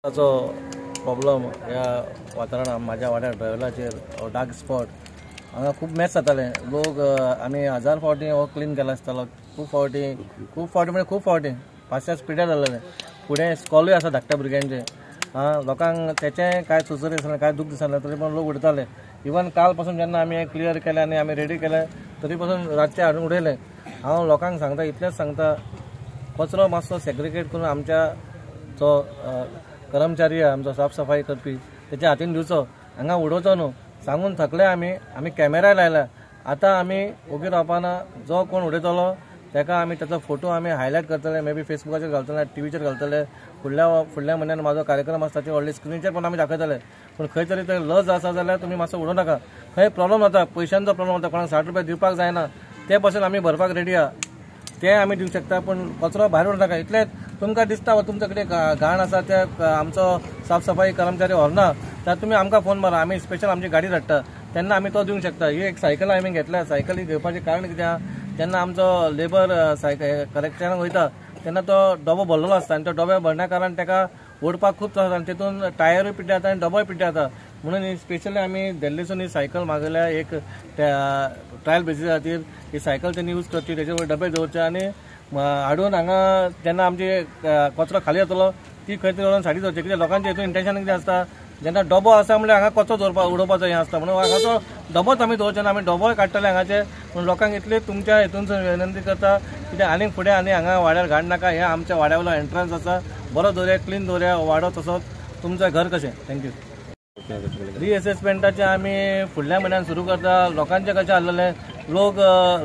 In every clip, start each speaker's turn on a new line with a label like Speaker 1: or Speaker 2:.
Speaker 1: ताचो प्रॉब्लम ह्या वातावरणात म्हाज्या वाड्यार ड्रायव्हराचेर डार्क स्पॉट हांगा खूब मॅस जाताले. लोक आमी 1000 फावटी हो क्लीन केला आसतालो, खूब फावटी म्हणजे खूब फावटी 5-6 पिड्यार जालेले. फुडें स्कॉलूय आसा धाकट्या भुरग्यांचें. आं, लोकांक तेचें कांय सुचर दिसना, कांय दूख दिसना, तरी पण लोक उडयताले. इवन काल पासून जेन्ना आमी हें क्लियर केलें आनी आमी रेडी केलें तरी पासून रातचें हाडून उडयलें. हांव लोकांक सांगता, इतलेंच सांगता, कचरो मातसो सेग्रिगेट करून आमच्या जो कर्मचारी आमचो साफ सफाई करपी तेच्या हातीन दिवचो, हांगा उडोवचो न्हू. सांगून थकले आमी, आमी कॅमेरा लायला. आतां आमी ओगी रावपाना, जो कोण उडयतलो ताका आमी ताचो फोटो आमी हायलायट करतले, मे बी फेसबुकाचेर घालतले, टीव्हीचेर घालतले. फुडल्या म्हयन्यान म्हाजो कार्यक्रम आसता ताचे व्हडले स्क्रिनीचेर पण आमी दाखयतले. पूण खंय तरी थंय लज आसा जाल्यार तुमी मातसो उडोवं नाका. खंय प्रॉब्लम जाता, पयशांचो प्रॉब्लम जाता, कोणाक 60 रुपया दिवपाक जायना, ते पासून आमी भरपाक रेडी आहा, ते आमी दिवंक शकता. पूण कचरो भायर उडोवं नाका. इतलेंच तुमकां दिसता वा तुमचे कडेन घाण आसा, ते आमचो साफ सफाई कर्मचारी व्हरना जाल्यार तुमी आमकां फोन मारा, आमी स्पेशल आमची गाडी धाडटा, तेन्ना आमी तो दिवंक शकता. ही एक सायकल आमी घेतल्या. सायकली घेवपाचें कारण कितें आहा, जेन्ना आमचो लेबर सायकल कलेक्शनाक वयता तेन्ना तो डबो भरलेलो आसता आनी तो डबे भरण्या कारणान ताका ओडपाक खूब त्रास जाता आनी तितून टायरूय पिड्ड्यार जाता आनी डबोय पिड्ड्यार जाता. म्हणून स्पेशली आमी दिल्लीसून ही सायकल मागयल्या, एक ट्रायल बेजीस खातीर ही सायकल तेणी यूज करची, तेचे वयर डबे दवरचे आनी हाडून हांगा जेन्ना आमची कचरो खाली जातलो ती खंय तरी व्हरून सायडीक दवरची. कित्याक लोकांचें हितून इंटेन्शन कितें आसता, जेन्ना डबो आसा म्हणल्यार हांगा कचरो दवरपा उडोवपाचो हें आसता, म्हणून हांगाचो डबोच आमी दवरचे ना, आमी डबोय काडटले हांगाचे. पूण लोकांक इतले तुमच्या हितून विनंती करता कित्याक आनीक फुडें आनी हांगा वाड्यार घाण नाका. हें आमच्या वाड्या वयलो एंट्रन्स आसा, बरो दवरया, क्लीन दवरया वाडो, तसोच तुमचें घर कशें. Thank you. रिएसेसमेंटाचें आमी फुडल्या म्हयन्यान सुरू करता. लोकांचें कशें आहलेलें, लोक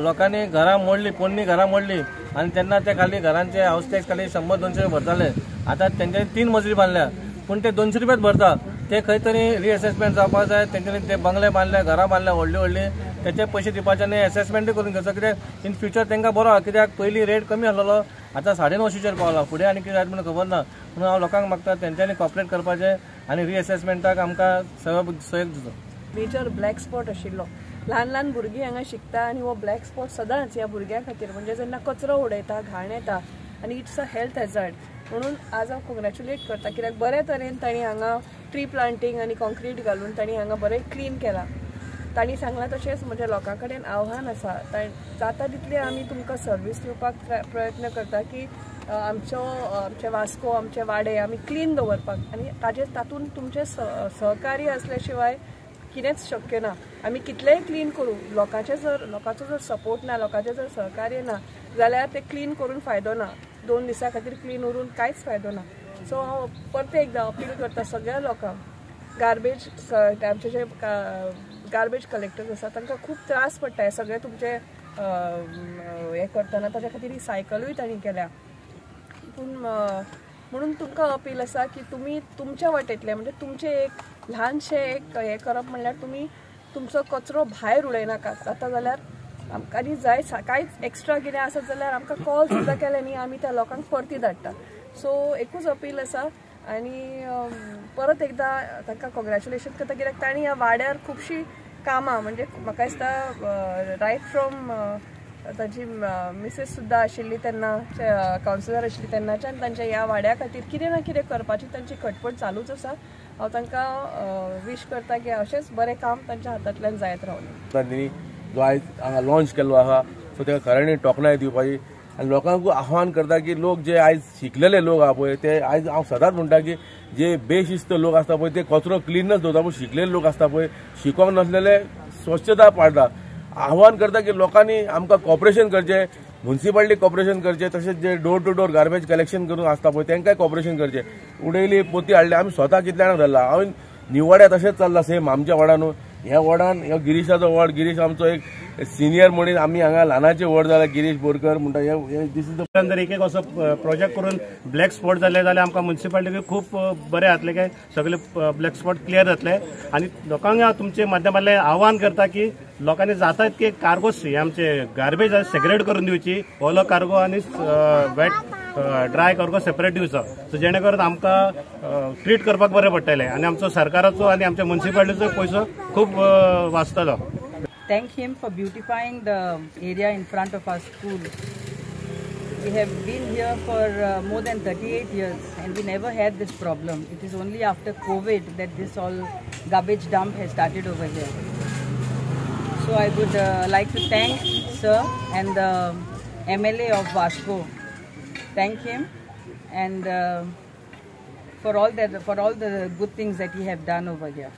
Speaker 1: लोकांनी घरां मोडली, पोन्नी घरां मोडली आनी तेन्ना ते खाली घरांचे हावस टॅक्स खाली 100-200 भरताले. आतां तेंच्यांनी 3 मजली बांदल्या, पूण ते 200 रुपयाच भरता. ते खंय तरी रिएसेसमेंट जावपाक जाय. तेंच्यांनी ते बंगले बांदले, घरां बांदल्या व्हडली व्हडली, तेचे पयशे दिवपाचे आनी एसेसमेंटूय करून घेवचो. कित्याक इन फ्युचर तांकां बरो आहा, कित्याक पयलीं रेट कमी आसलेलो, आतां 950चेर पावला, फुडें आनी कितें जायत म्हणून खबर ना. म्हणून हांव लोकांक मागता तेंच्यांनी कॉपरेट करपाचें आनी रिएसेसमेंटाक आमकां सहयोग दिवचो.
Speaker 2: मेजर ब्लॅक स्पॉट आशिल्लो, ल्हान ल्हान भुरगीं हांगा शिकता आनी हो ब्लॅक स्पॉट सदांच ह्या भुरग्यां खातीर म्हणजे जेन्ना कचरो उडयता, घाण येता आनी it's a health hazard. म्हणून आज हांव कॉंग्रेच्युलेट करता कित्याक बरे तरेन तांणी हांगा ट्री प्लांटींग आनी कॉन्क्रीट घालून तांणी हांगा बरें क्लीन केलां. तांणी सांगलां तशेंच म्हज्या लोकां कडेन आव्हान आसा, जाता तितले आमी तुमकां सर्वीस दिवपाक प्रयत्न करता की आमचो आमचे वास्को, आमचे वाडे आमी क्लीन दवरपाक आनी ताजे तातूंत तुमचें सहकार्य आसल्या शिवाय कितेंच शक्य ना. आमी कितलेंय क्लीन करूं, लोकांचो जर सपोर्ट ना, लोकांचें जर सहकार्य ना जाल्यार तें क्लीन करून फायदो ना. 2 दिसां खातीर क्लीन उरून कांयच फायदो ना. सो हांव परतें एकदां अपील करता सगळ्या लोकांक, गार्बेज आमचे जे गार्बेज कलेक्टर्स आसा तांकां खूब त्रास पडटा हे सगळे तुमचे हें करतना, ताच्या खातीर ही सायकलूय तांणी केल्या. पूण म्हणून तुमकां अपील आसा की तुमी तुमच्या वाटेंतलें म्हणजे तुमचें एक ल्हानशें एक हें करप म्हणल्यार तुमी तुमचो कचरो भायर उडयनाका. जाता जाल्यार आमकां आनी जाय कांयच एक्स्ट्रा कितें आसत जाल्यार आमकां कॉल सुद्दां केले न्ही, आमी त्या लोकांक परती धाडटा. सो एकूच अपील आसा आनी परत एकदां तांकां कॉंग्रेच्युलेशन करता कित्याक तांणी ह्या वाड्यार खुबशीं कामां म्हणजे म्हाका दिसता रायट फ्रॉम ताची मिसेस सुद्दां आशिल्ली तेन्ना, कावन्सिलर आशिल्ली तेन्नाच्यान तांच्या ह्या वाड्या खातीर कितें ना कितें करपाची तांची खटपट चालूच आसा. हांव तांकां वीश करता की अशेंच बरें काम तांच्या हातांतल्यान जायत रावलें.
Speaker 3: तांणी जो आयज हांगा लॉन्च केल्लो आसा सो ताका खऱ्यांनी तोखणाय दिवपाची आनी लोकांकूय आव्हान करता की लोक जे आयज शिकलेले लोक आहा पळय ते आयज हांव सदांच म्हणटा की जे बेशिस्त लोक आसता पळय ते कचरो क्लिनच दवरता, पूण शिकलेले लोक आसता पळय शिकोंक नासलेले स्वच्छता पाळटा. आव्हान करता की लोकांनी आमकां कॉपरेशन करचें, म्युनिसिपालिटी कॉपरेशन करचें, तशेंच जे door to door garbage collection करून आसता पळय तांकांय कॉपरेशन करचें. उडयली पोती हाडली, आमी स्वता कितल्या जाणांक धरला. हांवें निवड्या तशेंच चल्लां सेम आमच्या वॉर्डान न्हू, ह्या वॉर्डान ह्या गिरीशाचो वॉर्ड, गिरीश आमचो एक सिनियर म्हणून आमी हांगा ल्हानाचे व्हड जाला, गिरीश बोरकर म्हणटा. This is the
Speaker 4: जर एक एक असो प्रोजेक्ट करून ब्लॅक स्पॉट जाले जाल्यार आमकां म्युनिसिपालिटीक खूब बरें जातलें, काय सगळे ब्लॅक स्पॉट क्लियर जातले. आनी लोकांक हांव तुमचे माध्यमांतल्यान आव्हान करता की लोकांनी जाता तितके कार्गोस हे आमचे गार्बेज सेग्रेट करून दिवची, ओलो कार्गो आनी वेट ड्राय कार्गो सेपरेट दिवचो, सो जेणे करून आमकां ट्रीट करपाक बरें पडटलें आनी आमचो सरकाराचो आनी आमच्या म्युनिसिपालिटीचो पयसो खूब वाचतलो.
Speaker 5: Thank him for beautifying the area in front of our school. We have been here for more than 38 years and we never had this problem. It is only after COVID that this all garbage dump has started over here. So I would like to thank sir and the MLA of Vasco. Thank him and for all the good things that he have done over here.